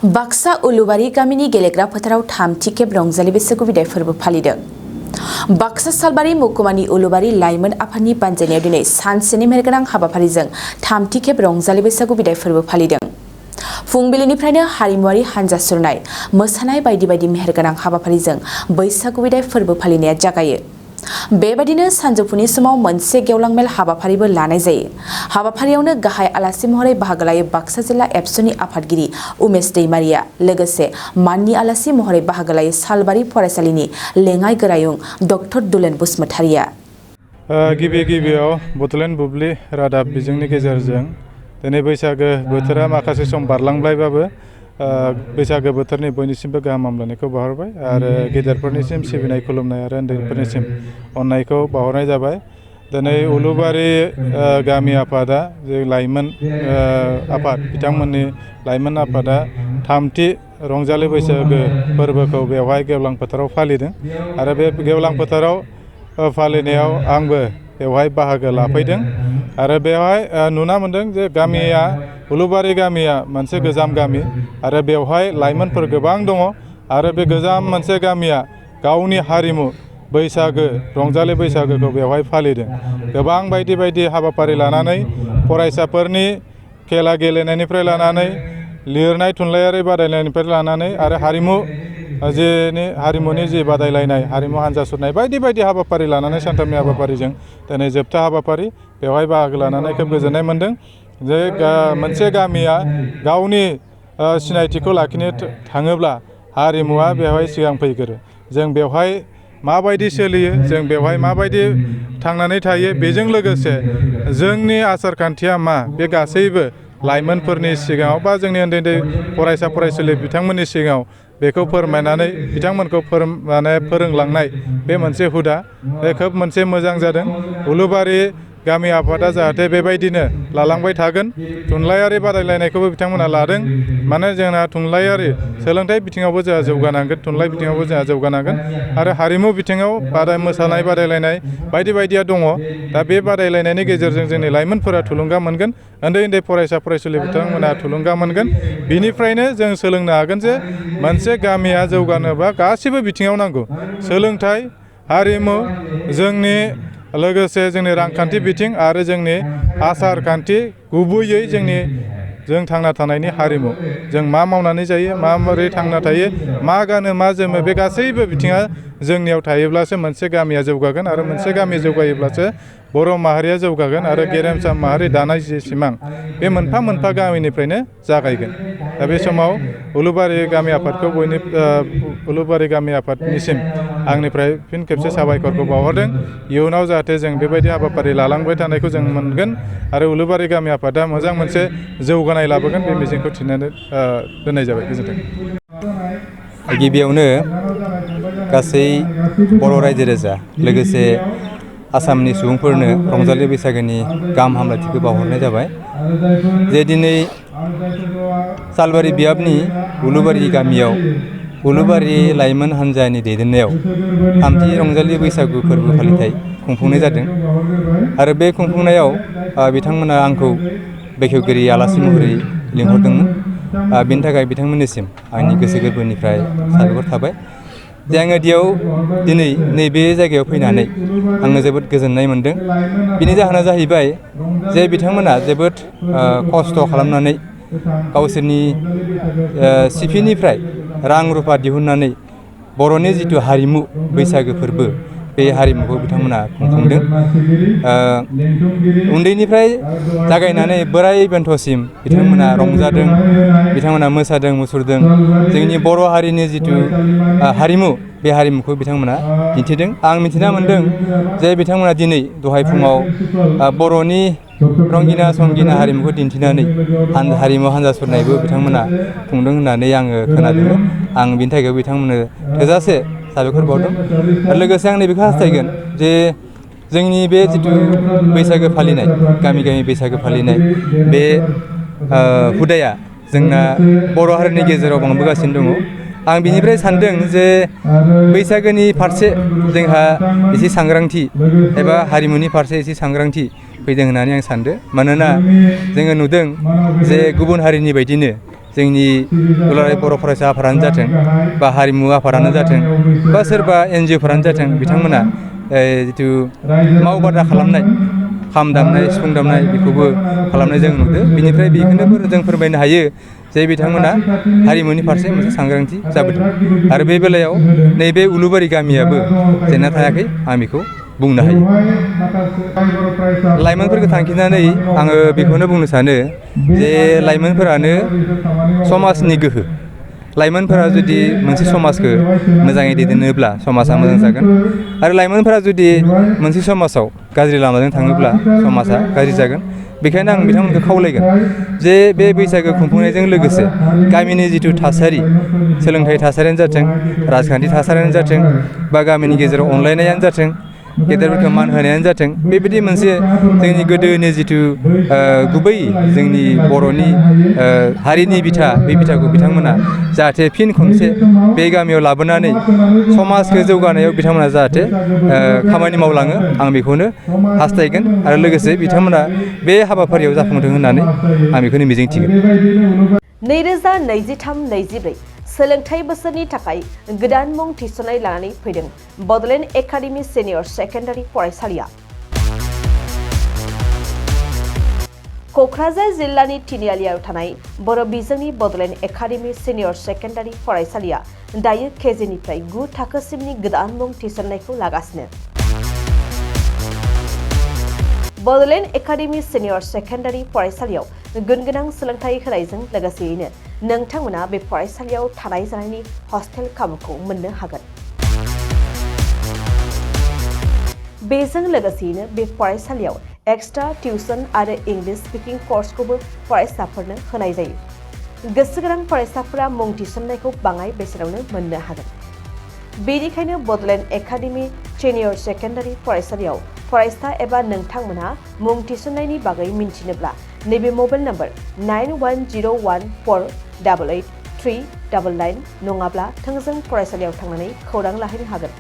बाक्सा उलुबारि गामिनि गेलेग्रा फोथाराव थामथि खेब रंजालि बैसागु बिदाय फोरबो फालिदों। बाक्सा सालबारि महकुमानि उलुबारि लाइमोन आफादनि बानजायनायाव दिनै सानसेनि मेहेरगोनां हाबाफारिजों थामथि खेब रंजालि बैसागु बिदाय फोरबो फालिदों। फुंबिलिनिफ्रायनो हारिमुआरि हानजा सुरनाय, मोसानाय बायदि बायदि मेहेरगोनां हाबाफारिजों बैसागु बिदाय फोरबो फालिनाया जागायो। बेबादिनो सानजौफुनि समाव मोनसे गेवलां मेल हाबाफारिबो लानाय जायो। हाबाफारियावनो गाहाय आलासि महरै बाहागो लायो बाक्सा जिल्ला एबसुनि आफादगिरि उमेश दैमारिया, लोगोसे माननि आलासि महरै बाहागो लायो सालबारि फरायसालिनि लेङाइ गोरायुं डक्टर दुलेन बसुमतारिया। गिबियाव बड'लेण्ड बुब्लि रादाब बिजोंनि गेजेरजों दिनै बैसागो बोथोरा माखासे सम बारलांबायबाबो बैसागो बोथोरनि बयनिसिमबो गाहाम हामलायनायखौ बावहरबाय आरो गेदेरफोरनिसिम सिबिनाय खुलुमनाय आरो उन्दैफोरनिसिम अननायखौ बावहरनाय जाबाय। दिनै उलुबारि गामि आफादा जे लाइमोन आफाद बिथांमोननि लाइमोन आफादा थामथि रंजालि बैसागो फोरबोखौ बेवहाय गेवलां फोथाराव फालिदों आरो बे गेवलां फोथाराव फालिनायाव आंबो बेवहाय बाहागो लाफैदों आरो बेवहाय नुना मोन्दों जे गामिया उलुबारि गामिया मोनसे गोजाम गामि आरो बेवहाय लाइमोनफोर गोबां दङ आरो बे गोजाम मोनसे गामिया गावनि हारिमु बैसागो रंजालि बैसागोखौ बेवहाय फालिदों। गोबां बायदि बायदि हाबाफारि लानानै फरायसाफोरनि खेला गेलेनायनिफ्राय लानानै लिरनाय थुनलाइयारि बादायलायनायनिफ्राय लानानै आरो हारिमुनि जि बादायलायनाय, हारिमु हान्जा सुरनाय बायदि बायदि हाबाफारि लानानै सानथामनि हाबाफारिजों दिनै जोबथा हाबाफारि बेवहाय बाहागो लानानै खोब गोजोननाय मोन्दों जे मोनसे गामिया गावनि सिनायथिखौ लाखिनो थाङोब्ला हारिमुवा बेवहाय सिगां फैग्रोयो। जों बेवहाय माबायदि सोलियो, जों बेवहाय माबायदि थांनानै थायो, बेजों लोगोसे जोंनि आसार खान्थिया मा, बे गासैबो लाइमोनफोरनि सिगाङाव बा जोंनि उन्दै उन्दै फरायसा फरायसुलि बिथांमोननि सिगाङाव बेखौ फोरमायनानै बिथांमोनखौ फोरोंलांनाय बे मोनसे हुदा, बे खोब मोनसे मोजां जादों। उलुबारि गामि आफादा जाहाथे बेबायदिनो लालांबाय थागोन। थुनलाइयारि बादायलायनायखौबो बिथांमोना लादों, माने जोंना थुनलाइयारि सोलोंथाइ बिथिङावबो जोंहा जौगानांगोन, थुनलाइ बिथिङावबो जोंहा जौगानांगोन आरो हारिमु बिथिङाव मोसानाय बादायलायनाय बायदि बायदिया दङ। दा बे बादायलायनायनि गेजेरजों जोंनि लाइमोनफोरा थुलुंगा मोनगोन, उन्दै उन्दै फरायसा फरायसुलि बिथांमोना थुलुंगा मोनगोन। बिनिफ्रायनो जों सोलोंनो हागोन जे मोनसे गामिया जौगानोबा गासिबो बिथिङाव नांगौ, सोलोंथाइ, हारिमु, जोंनि लोगोसे जोंनि रांखान्थि बिथिं आरो जोंनि आसार खान्थि, गुबैयै जों थांना थानायनि हारिमु, जों मा मावनानै जायो, माबोरै थांना थायो, मा गानो मा जोमो, बे गासैबो बिथिङा जोंनियाव थायोब्लासो मोनसे गामिया जौगागोन आरो मोनसे गामि जौगायोब्लासो बर' माहारिया जौगागोन आरो गेरेमसा माहारि दानाय जि सिमां बे मोनफा मोनफा गामिनिफ्रायनो जागायगोन। दा बे समाव उलुबारि गामि आफादनिसिम आंनिफ्राय फिन खेबसे साबायखरखौ बावहरदों। इयुनाव जाहाथे जों बेबायदि हाबाफारि लालांबाय थानायखौ जों मोनगोन आरो उलुबारि गामि आफादा मोजां मोनसे जौगानाय लाबोगोन, बे मिजिंखौ थिनानै दोननाय जाबाय। गोजोन्थों। गिबियावनो गासै बर' रायजो राजा लोगोसे आसामनि सुबुंफोरनो रंजालि बैसागोनि गाहाम हामलायथिखौ बावहरनाय जाबाय। जे दिनै सालबारि बियाबनि उलुबारि गामियाव उलुबारि लाइमोन हान्जानि दैदेननायाव थामथि रंजालि बैसागु फोरबो फालिथाय खुंफुंनाय जादों आरो बे खुंफुंनायाव बिथांमोना आंखौ बेखेवगिरि आलासि महरै लिंहरदोंमोन। बेनि थाखाय बिथांमोननिसिम आंनि गोसो गोरबोनिफ्राय साबायखर थाबाय जे आङो दिनै नैबे जायगायाव फैनानै आङो जोबोद गोजोननाय मोन्दों। बिनि जाहोना जाहैबाय जे बिथांमोना जोबोद खस्थ' खालामनानै गावसोरनि सिफिनिफ्राय रां रुफा दिहुननानै बर'नि जिथु हारिमु बैसागो फोरबो, बे हारिमुखौ बिथांमोना खुंफुंदों। उन्दैनिफ्राय जागायनानै बोराय बेन्थ'सिम बिथांमोना रंजादों, बिथांमोना मोसादों मुसुरदों। जोंनि बर' हारिनि जिथु हारिमु, बे हारिमुखौ बिथांमोना दिन्थिदों। आं मिथिना मोन्दों जे बिथांमोना दिनै दहाय फुङाव बर'नि रंगिना संगिना हारिमुखौ दिन्थिनानै हारिमु हान्जा सुरनायबो बिथांमोना खुंदों होननानै आङो खोनादों। आं बिनि थाखाय बिथांमोननो थोजासे साबायखर बावदों। लोगोसे आं नैबेखौ हास्थायगोन जे जोंनि बे जिथु बैसागो फालिनाय, गामि गामि बैसागो फालिनाय, बे हुदाया जोंना बर' हारिनि गेजेराव बांबोगासिनो दङ। आं बिनिफ्राय सान्दों जे बैसागोनि फारसे जोंहा एसे सांग्रांथि एबा हारिमुनि फारसे एसे सांग्रांथि फैदों होननानै आं सान्दों। मानोना जोङो नुदों जे गुबुन हारिनि बायदिनो जोंनि दुलाराय बर' फरायसा आफादानो जाथों बा हारिमु आफादानो जाथों बा सोरबा NGOफोरानो जाथों बिथांमोना जिथु मावबादा खालामनाय खाम दामनाय सिफुं दामनाय बेखौबो खालामनाय जों नुदों। बेनिफ्राय बेखौनो जों फोरमायनो हायो जे बिथांमोना हारिमुनि फारसे मोनसे सांग्रांथि जाबोदों आरो बे बेलायाव नैबे उलुबारि गामियाबो जेनना थायाखै आं बेखौ बुंनो हायो। लाइमोनफोरखौ थांखिनानै आङो बेखौनो बुंनो सानो जे लाइमोनफोरानो समाजनि गोहो। लाइमोनफोरा जुदि मोनसे समाजखौ मोजाङै दैदेननोब्ला समाजा मोजां जागोन आरो लाइमोनफोरा जुदि मोनसे समाजाव गाज्रि लामाजों थाङोब्ला समाजा गाज्रि जागोन। बेखायनो आं बिथांमोनखौ खावलायगोन जे बे बैसागो खुंफुंनायजों लोगोसे गामिनि जिथु थासारि सोलोंथाइ थासारियानो जाथों राजखान्थि थासारियानो जाथों बा गामिनि गेजेराव अनलायनायानो जाथों गेदेरफोरखौ मान होनायानो जाथों बेबायदि मोनसे जोंनि गोदोनि जिथु गुबै जोंनि बर'नि हारिनि बिथा बे बिथाखौ बिथांमोना जाहाथे फिन खनसे बे गामियाव लाबोनानै समाजखौ जौगानायाव बिथांमोना जाहाथे खामानि मावलाङो आं बेखौनो हास्थायगोन आरो लोगोसे बिथांमोना बे हाबाफारियाव जाफुंथों होननानै आं बेखौनो मिजिंथिगोन। 2023-24 सोलोंथाइ बोसोरनि थाखाय गोदान मुं थिसननाय लानानै फैदों बड'लेण्ड एकाडेमि सिनियर सेकेन्डारि फरायसालिया। क'क्राझार जिल्लानि तिनिआलियाव थानाय बर' बिजोंनि बड'लेण्ड एकाडेमि सिनियर सेकेन्डारि फरायसालिया दायो केजिनिफ्राय 9 थाखोसिमनि गोदान मुं थिसननायखौ लागासिनो। बड'लेण्ड एकाडेमि सिनियर सेकेन्डारि फरायसालियाव गुनगोनां सोलोंथाइ होनायजों लोगोसेयैनो नोंथांमोना बे फरायसालियाव थानाय जानायनि हस्टेल खाबुखौ मोननो हागोन। बेजों लोगोसेयैनो बे फरायसालियाव एक्सट्रा टिउसन आरो इंलिश स्पिकिं कर्सखौबो फरायसाफोरनो होनाय जायो। गोसो गोनां फरायसाफोरा मुं थिसननायखौ बाङाय बेसेनावनो मोननो हागोन। बेनिखायनो बड'लेण्ड एकाडेमि सिनियर सेकेन्डारि फरायसालियाव फरायसा एबा नोंथांमोनहा मुं थिसननायनि बागै मिन्थिनोब्ला नैबे मबाइल नम्बर 9101488399 नङाब्ला थोंजों फरायसालियाव थांनानै खौरां लाहैनो हागोन।